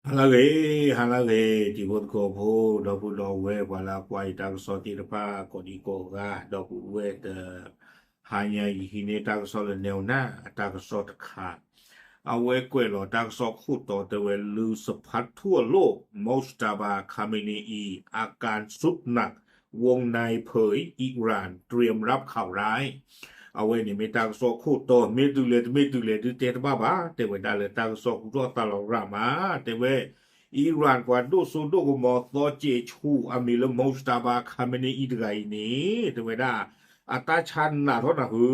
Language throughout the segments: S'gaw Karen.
ဟါလၢအဂ့ၤ, ဟါလၢအဂ့ၤ, တံၤဖိသကိးဖိ, ဒီပုၢ်ဒီဝဲၢ် ပှၤလၢအကွၢ်အံၤတၢ်ကစီၣ်သ့ၣ်တဖၣ် ကိးဒံကိးဂၤ, ဒီပုၢ်ဝဲၢ်တ ဟါညါယဟံးန့ၢ်တၢ်ကစီၣ်လၢ แนวหน้า အတၢ်ကစီၣ်တခါ, အဝဲကွဲးလီၤတၢ်ကစီၣ်ခိၣ်တီတဲဝဲ လူသဖတ်ทั่วโลก Mojtaba Khamenei อาการทรุดหนัก วงในเผย อิหร่านเตรียมรับข่าวร้าย အဝဲန့ၣ်မ့ၢ်တၢ်ကစီၣ်ခိၣ်တီ မ့ၢ်တုၤလဲၣ်တမ့ၢ်တုၤလဲၣ်ဒုးတဲတဘၣ်ဘၣ်, တဲဝဲဒၣ်လၢတၢ်ကစီၣ်ဟူထီၣ်သါလီၤရၣ်မး, တဲဝဲ အံရၣ်ပှၤဒိၣ်စိဒိၣ်ကမီၤသီစဲးဆူၣ်အမံၤလၢ Mojtaba Khamenei အံၤတဂၤအံၤန့ၣ် တဲဝဲဒၣ် အတၢ်ဆါနးထီၣ်နၢ်ဟူ,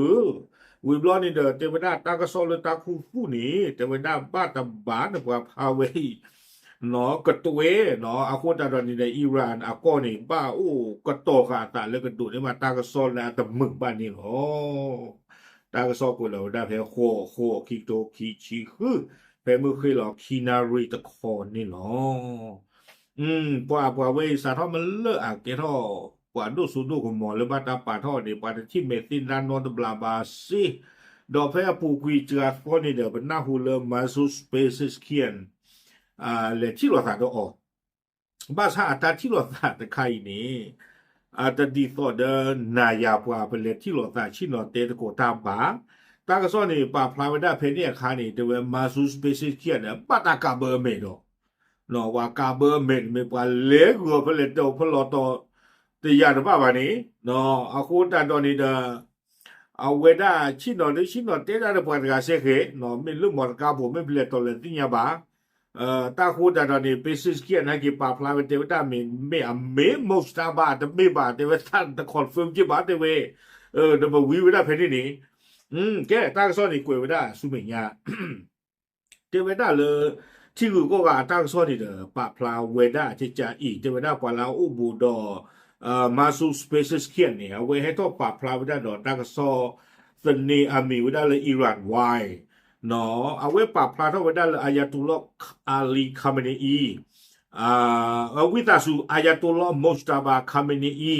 ဝံၤဘျီန့ၣ်ဒီး တဲဝဲဒၣ်တၢ်ကစီၣ်လၢတၢ်ခူသူၣ်န့ၣ် တဲဝဲဒၣ်ဘၣ်တဘၣ်န့ၣ်ပှၤဖးဝဲအံၤ နီၢ်ကတွဲနီၢ်, အဃိသတးဒီးန့ၣ်ဒီး အံရၣ်အကီၢ်န့ၣ် ဘၣ်အိၣ်ကတီၤဃာ်အသးလၢကဒိးန့ၢ်ဘၣ်တၢ်ကစီၣ်လၢအတမုာ်ဘၣ်န့ၣ်လီၤ. တၢ်ကစီၣ်ကွဲးလီၤဝဲဒၣ်ဖဲဃိးဃိး ခံကထိခံဆံဃု, ဖဲမုၢ်ဃ့ၢ်လီၤခံနၣ်ရံၣ်တခီန့ၣ်လီၤ. ပှၤပှၤဝဲအံၤစးထီၣ်မ့ၢ်လၢအကဲထီၣ် ပှၤဒိၣ်စိဒိၣ်ကမီၤလၢဘၣ်တၢ်ပာ်ထီၣ်န့ၣ် ပှၤတထံၣ်မဲာ်သ့ၣ်တၢ်နီတဘျီဘၣ်စ့, ဒီးဖဲအပူၤကွံာ်စှၤသီန့ၣ်ဒီး ပနၢ်ဟူလၢ Masoud Pezeshkian လဲၤထံၣ်လိာ်သးဒီးအီၤ, ဘၣ်ဆၣ်အတၢ်ထံၣ်လိာ်သးတခါအံၤန့ၣ် တဒ်သိးဒီးနၤယၤပှၤပလဲၤထံၣ်လိာ်သးဆ့ၣ်နီၤတဲသကိးတၢ်ဘၣ်. တၢ်ကစီၣ်န့ၣ် ပာ်ဖျါဝဲဒၣ်ဖဲန့ၣ်အခါန့ၣ် တဲဝဲ Masoud Pezeshkian န့ၣ် ဘၣ်တၢ်ကးဘၢအမဲာ်ဒီး ပှၤကးဘၢအမဲာ်န့ၣ်မ့ၢ်ပှၤလဲၤဂၢၢ်ဖဲလဲၣ်တီၤဖဲလဲၣ်တီၤ တယာ်တဘၣ်ဘၣ်န့ၣ်, အဃိသတးဒီးန့ၣ်ဒီး အဝဲဒၣ်ဆ့ၣ်နီၤဒုးဆ့ၣ်နီၤတဲဒၣ်ဒီးပှၤတဂၤစ့ၢ်ကီး, မ့ၢ်လၢမီတကါပူၤ မ့ၢ်ပလဲၤတီၤလဲၤသ့ၣ်ညါဘၣ်. တၢ်ဃိသတးဒီးန့ၣ် Pezeshkian န့ၣ်က့ၤပာ်ဖျါဝဲတဲဝဲဒၣ်မ့ၢ် မ့ၢ်အမ့ၢ် Mojtaba တမ့ၢ်ဘၣ် တဲဝဲဒၣ်တ confirm က့ၤဘၣ်တဲဝဲ, ဒီးပဝံဝဲဒၣ်ဖဲန့ၣ်န့ၣ်, ကဲတၢ်ကစီၣ်န့ၣ်ကွဲးဝဲဒၣ်ဆူမဲာ်ညါ တဲဝဲဒၣ်လၢ ထံဂုၤကီၢ်ဂၤအတၢ်ကစီၣ်န့ၣ်ဒီး ပာ်ဖျါဝဲဒၣ်ကကးအံၤ တဲဝဲဒၣ်ပှၤလၢအအိၣ်ဘူးဒီး Masoud Pezeshkian န့ၣ် အဝဲဟဲထီၣ်ပာ်ဖျါဝဲဒၣ်ဒီးတၢ်ကစီၣ်သန့အမံၤဝဲဒၣ်လၢ Iran Wire အဝဲပာ်ဖျါထီၣ်ဝဲဒၣ်လၢ Ayatollah Ali Khamenei အံၤ ဝံသးစူၤ Ayatollah Mojtaba Khamenei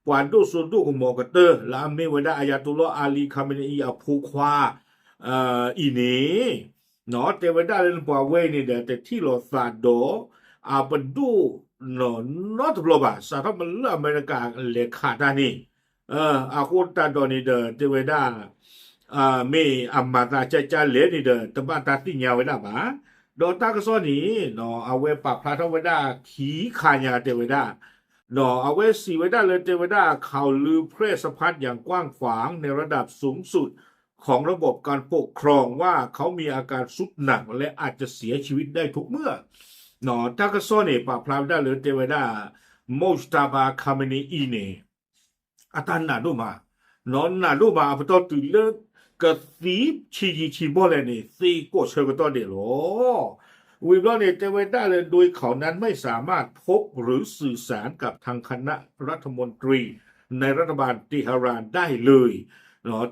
အံၤ ပှၤဒိၣ်စိဒိၣ်ကမီၤကတၢၢ် လၢအမ့ၢ်ဝဲဒၣ် Ayatollah Ali Khamenei အံၤအဖိခွါ အံၤန့ၣ် တဲဝဲဒၣ်လၢနပှၤဝဲအံၤန့ၣ်ဒီး တထံၣ်လိာ်သးဒီး အပဒိၣ် နီတဘျီဘၣ် စးထီၣ်မ့ၢ်လၢအမဲရကၤလဲၤခးတၢ်န့ၣ်, အဃိသတးဒီးန့ၣ်ဒီး တဲဝဲဒၣ် မ့ၢ်အမၤသးကကါလဲၣ်န့ၣ်ဒီး တဘၣ်တၢ်သ့ၣ်ညါဝဲဒၣ်ဘၣ်. ဒီးတၢ်ကစီၣ်န့ၣ် အဝဲပာ်ဖျါထီၣ်ဝဲဒၣ်ခံခါညါတဲဝဲဒၣ်, အဝဲစံးဝဲဒၣ်လၢတဲဝဲဒၣ် ข่าวลือแพร่สะพัดอย่างกว้างขวางในระดับสูงสุดของระบบการปกครองว่าเขามีอาการทรุดหนักและอาจจะเสียชีวิตได้ทุกเมื่อ တၢ်ကစီၣ်န့ၣ် ပာ်ဖျါဝဲဒၣ်လၢတဲဝဲဒၣ် Mojtaba Khamenei အံၤန့ၣ် အတၢ်နးဒိၣ်မး, နီၢ်နးဒိၣ်မး အပတီၢ်တုၤလၢ ကသံဆံးယံာ်ဆံးမီၢ်လဲၣ်န့ၣ် သ့ကိးဆၢကတီၢ်ဒဲးလီၤ. ဝံၤဘျီန့ၣ် တဲဝဲဒၣ်လၢ โดยเขานั้นไม่สามารถพบหรือสื่อสารกับทางคณะรัฐมนตรีในรัฐบาลเตหะรานได้เลย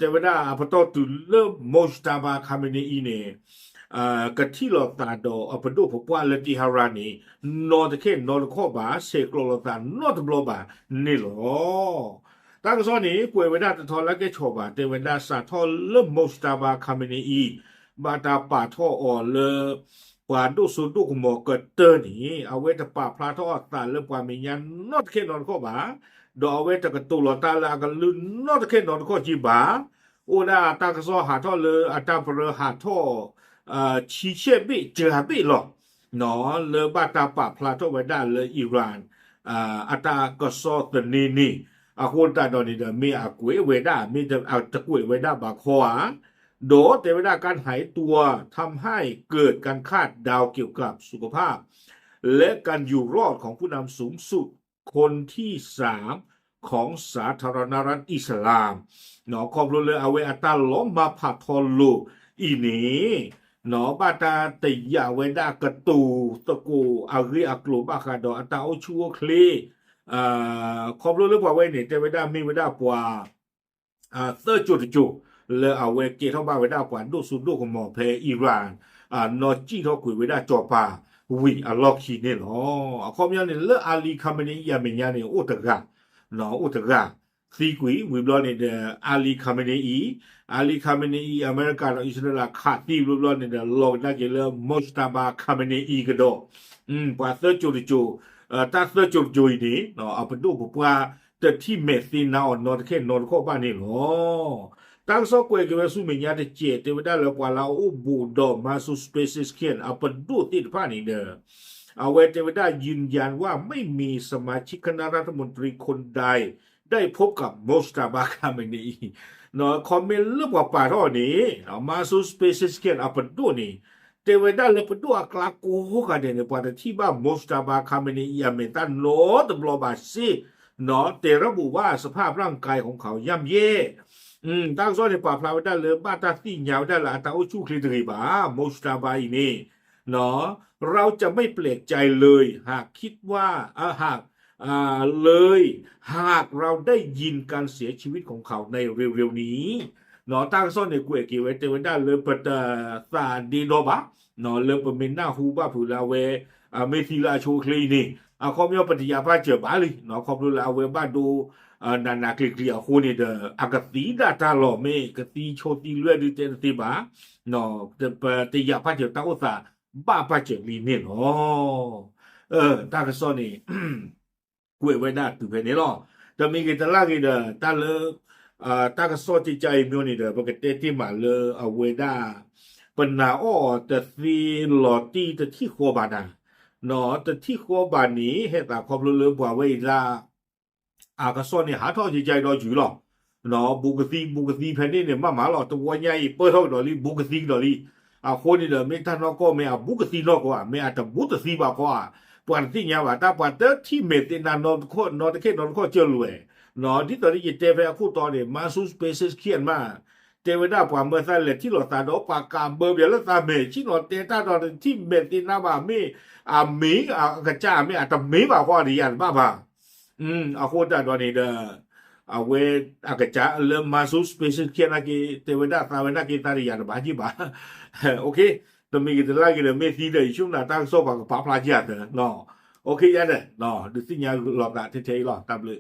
တဲဝဲဒၣ်အပတီၢ်တုၤလၢ Mojtaba Khamenei အံၤန့ၣ် ကထံၣ်လိာ်သးဒီးအပဒိၣ်ပပှၢ်လၢ Tehran န့ၣ် နီတခဲနီတခီၣ်ဘၣ် ဆဲးကျိးလိာ်သးနီတဘျီဘၣ်န့ၣ်လီၤ. တၢ်ကစီၣ်န့ၣ် ကွဲးဝဲဒၣ်တထီလၢကဲဆီၣ်ဘၣ် တဲဝဲဒၣ်စးထီၣ်လၢ Mojtaba Khamenei အံၤ ဘၣ်တၢ်ပာ်ထီၣ်အီၤလၢ ပှၤဒိၣ်စိဒိၣ်ကမီၤကတၢၢ်န့ၣ် အဝဲတပာ်ဖျါထီၣ်အသးလၢပှၤမဲာ်ညါနီတခဲနီတခီၣ်ဘၣ်, ဒီးအဝဲတကတိၤလီၤတၢ်လၢအကလုၢ်နီတခဲနီတခီၣ်က့ဘၣ်. အိၣ်ဒၣ်တၢ်ကစီၣ်ဟးထီၣ်လၢအတၢ်ပရၢဟးထီၣ် ဆံဆဲၣ်ဘ့ၣ်စှၤဘ့ၣ်လီၤ. လၢဘၣ်တၢ်ပာ်ဖျါထီၣ်ဝဲဒၣ်လၢ Iran အတၢ်ကစီၣ်သန့န့ၣ် အဃိသတးဒီးန့ၣ်ဒီး မ့ၢ်အကွဲးဝဲဒၣ် မ့ၢ်တကွဲးဝဲဒၣ်ဘၣ်ခီဧါ, ဒီးတဲဝဲဒၣ် การหายตัวทำให้เกิดการคาดเดาเกี่ยวกับสุขภาพและการอยู่รอดของผู้นำสูงสุดคนที่สามของสาธารณรัฐอิสลาม ခီဖျိလၢအဝဲအတၢ်လီၤမၢ်ဖးထီလိာ်အံၤန့ၣ် ဘၣ်တၢ်တယာ်ဝဲဒၣ်ကတိၤသကိးအဂ့ၢ်အကျိၤဘၣ်ဃးဒီးအတၢ်အိၣ်ဆူၣ်အိၣ်ချ့ ခီဖျိလၢပှၤဝဲန့ၣ် တဲဝဲဒၣ်မ့ၢ်ဝဲဒၣ်ပှၤ သၢကၠိတကၠိ လၢအဝဲကဲထီၣ်ဘၣ်ဝဲဒၣ်ပှၤဒိၣ်စိဒိၣ်ကမီၤဖဲ Iran နီၢ်စံၣ်ထီၣ်ကွံာ်ဝဲဒၣ်စီၤပၤဝံၤအလီၢ်ခံန့ၣ်လီၤ. အခီပညီန့ၣ် လၢ Ali Khamenei အံၤအမဲာ်ညါန့ၣ် အိၣ်တဂၤ အိၣ်တဂၤ သံကွံာ်ဝံၤဘျီန့ၣ်ဒီး Ali Khamenei, Ali Khamenei အမဲရကၤဒီးအံၣ်စရ့လးခးသံဘျီဘျီန့ၣ်ဒီး လီၤကဒါက့ၤလၢ Mojtaba Khamenei ကဒီး ပှၤသၢစိၤတစိၤ, တၢ်သၢစိၤတစိၤအံၤန့ၣ် အပဒိၣ်ပပှၢ်တထံၣ်မဲာ်သ့နါအီၤနီတခဲနီတခီၣ်ဘၣ်န့ၣ်လီၤ. တၢ်ကစီၣ်ကွဲးက့ၤဝဲဆူမဲာ်ညါတစဲး တဲဝဲဒၣ်လၢပှၤလၢအအိၣ်ဘူးဒီး Masoud Pezeshkian အပဒိၣ်သ့ၣ်တဖၣ်န့ၣ်ဒီး အဝဲတဲဝဲဒၣ် ยืนยันว่าไม่มีสมาชิกคณะรัฐมนตรีคนใด ได้พบกับ Mojtaba Khamenei ခီမ့ၢ်လၢပှၤပာ်ထီၣ်န့ၣ် Masoud Pezeshkian အပဒိၣ်န့ၣ် တဲဝဲဒၣ်လၢပဒိၣ်အကျါကိးဂၤဒဲးန့ၣ် ပှၤတထံၣ်ဘၣ် Mojtaba Khamenei အမဲာ်တၢ်နီတဘျီဘၣ်စ့ၢ်, တဲ ระบุว่าสภาพร่างกายของเขาย่ำแย่ တၢ်ကစီၣ်န့ၣ် ပာ်ဖျါဝဲဒၣ်လၢဘၣ်တၢ်သ့ၣ်ညါဝဲဒၣ်လၢအတၢ်အိၣ်ဆူၣ်အိၣ်ချ့တဂ့ၤဘၣ် Mojtaba အံၤန့ၣ် เราจะไม่แปลกใจเลย หากคิดว่า เอ่อ หาก เอ่อ เลย หากเราได้ยินการเสียชีวิตของเขาในเร็วๆนี้ တၢ်ကစီၣ်န့ၣ်ကွဲးက့ၤဝဲတဲဝဲဒၣ်လၢပတသးဒ့ဒီဘၣ် လၢပမ့ၢ်နၢ်ဟူဘၣ်ဖုးလၢအဝဲ မ့ၢ်သံလၢအဆိအချ့အံၤန့ၣ် အခီပညီပတယာ်ပာ်စၢၤဘၣ်လံ ခီဖျိလၢအဝဲဘၣ်ဒိ နးနးကျံၤကျံၤအဃိန့ၣ်ဒီး အကသံဒၣ်တၢ်လီၤ မ့ၢ်ကသံဆိသံလွဲၢ်ဒုးတဲတသ့ဘၣ် ပတယာ်ပာ်စၢၤတၢ်အိၣ်သးဘၣ်ပာ်စၢၤလံန့ၣ်လီၤ. တၢ်ကစီၣ်န့ၣ် ကွဲးဝဲဒၣ်တုၤဖဲန့ၣ်လီၤ. တမံၤဂ့ၤတလၢ်ဂ့ၤဒီး တၢ်လၢ တၢ်ကစီၣ်ကကါအံၤမ့ၢ်န့ၣ်ဒီး ပကတဲတ့ၢ်မးလၢအဝဲဒၣ် ပနာ်အီၣ်အီၤတသ့လီၤတံၢ်တထံၣ်ဃီဘၣ်နၤ တထံၣ်ဃီဘၣ်န့ၣ် ဟဲသးခီဖျိလၢပှၤဝဲအံၤဒၣ် အကစီၣ်န့ၣ်ဟးထီၣ်ကကါအံၤဒီးယုာ်လီၤ. ဘူးကသံ ဘူးကသံဖဲန့ၣ်န့ၣ် မ့ၢ်မးလီၤ တဝီညါအံၤ ပၢၢ်ထီၣ်ကဒီးလံ ဘူးကသံကဒီးလံ. အဃိန့ၣ်ဒီး မ့ၢ်တၢ်နီၢ်ကီၢ်မ့ၢ်အဘူးကသံနီၢ်ကီၢ်ဧါ မ့ၢ်အတဘူးတသံဘၣ်ဃီဧါ ပှၤတသ့ၣ်ညါဘၣ် တၢ်ပှၤတထံၣ်မဲာ်သ့နါနီတခီၣ်နီတခဲနီတခီၣ်ကၢၢ်လွဲၢ် ဒ်သိးလၢယတဲဖဲအခိၣ်တီန့ၣ် Masoud Pezeshkian မး တဲဝဲဒၣ်ပှၤမၢသးလဲၤထံၣ်လိာ်သးဒီး ပှၤကးဘၢပှၤလၢသးမဲာ် ဆ့ၣ်နီၤတဲတၢ်ဒီးတထံၣ်မဲာ်သ့နါဘၣ် မ့ၢ်အမ့ၢ်အကစၢ် မ့ၢ်အတမ့ၢ်ဘၣ်ဃီဒီးယၤတဘၣ်ဘၣ်. အဃိသတးဒီးန့ၣ်ဒီး အဝဲအကစၢ်လၢ Masoud Pezeshkian နာ်က့ တဲဝဲဒၣ်သးဝဲနာ်က့ သးတယာ်တဘၣ်က့ဘၣ်. တမံၤဂ့ၤတလၢ်ဂ့ၤဒီး မ့ၢ်သံဒီး ယဆိကမိၣ်တၢ်ကစီၣ်ပှၤကပာ်ဖျါက့ၤအသး ယၤဒီး ဒုးသ့ၣ်ညါလိာ်သးထဲထဲအံၤလီၤ တၢ်ဘျုး